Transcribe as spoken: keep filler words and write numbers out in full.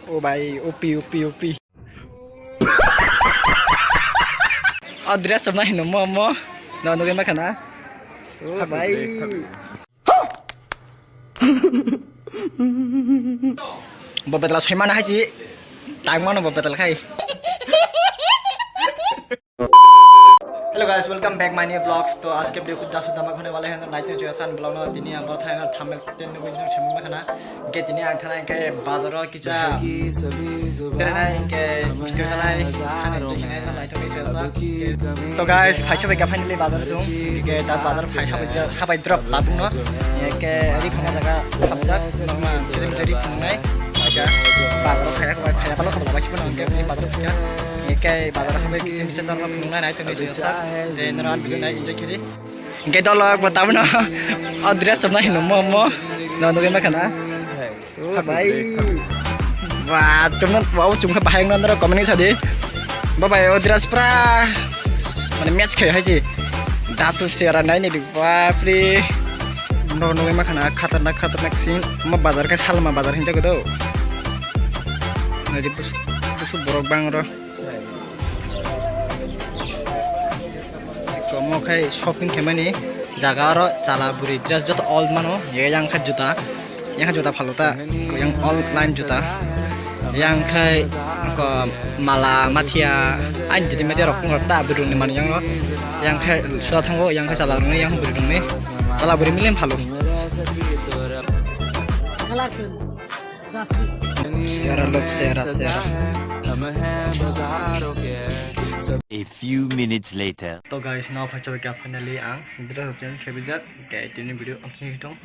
O bai, upi, upi, upi. O dress chapna hino mo, mo. No, nugui ma khana. O bai. Bo betala soimana hai si. Tang mano bo betala khai. Hello guys, welcome back my new vlogs. To ajke video kuch jasu dhama hone wala hai, to naite jo asan vlog no tini ang bor thana thumbnail ten no video shamma khana. Ke tini ang thana ke bazar o kisa tena ke misti sanai khana je khine no naito ke jo asa. To guys, phaisa bai ka finally bazar jong. Ke ta bazar phai habai ja, habai drop babung no. Ke ri phana jaga habjak normal krim jeri phungnai. Bazar phai habai phai balo khabla bai sibon ke bazar phai. Ekai bazar hambai kiching kiching norma phunuknai nai tongwi siyasa. Je nara video nai enjoy khiri. Ekai dolo bo tabno o dress chapna hino mo mo. No nugui ma khana. Bai. Wah, chumna wow chumkha bahai wngna nara comment sadi. Bye bye o dress pra. Mane match khai hai si. Dasu sera nai ni bapre. No nugui ma khana khatarnak khatarnak scene. Mo bazar khe Salma bazar hinjago do. Nai di busu busu borok bang ro. Komo khai shopping khaimani jaga oro chala bwrwi dress joto all mano, yang kha juta, yang kha juta phalota, yang all line juta, yang khai ko mala mathia, ain didi media rok phungrok ta bwrwngni mani yang ro, yang khai sua thango, yang khai chala rwngni, yang bwrwi rwngni, chala bwrwi milim phalo. Sera lok sera sera. A few minutes later. To guys, now phai chabai kha finally ang dress change khe bijak. Ke tini video ang sini hitung.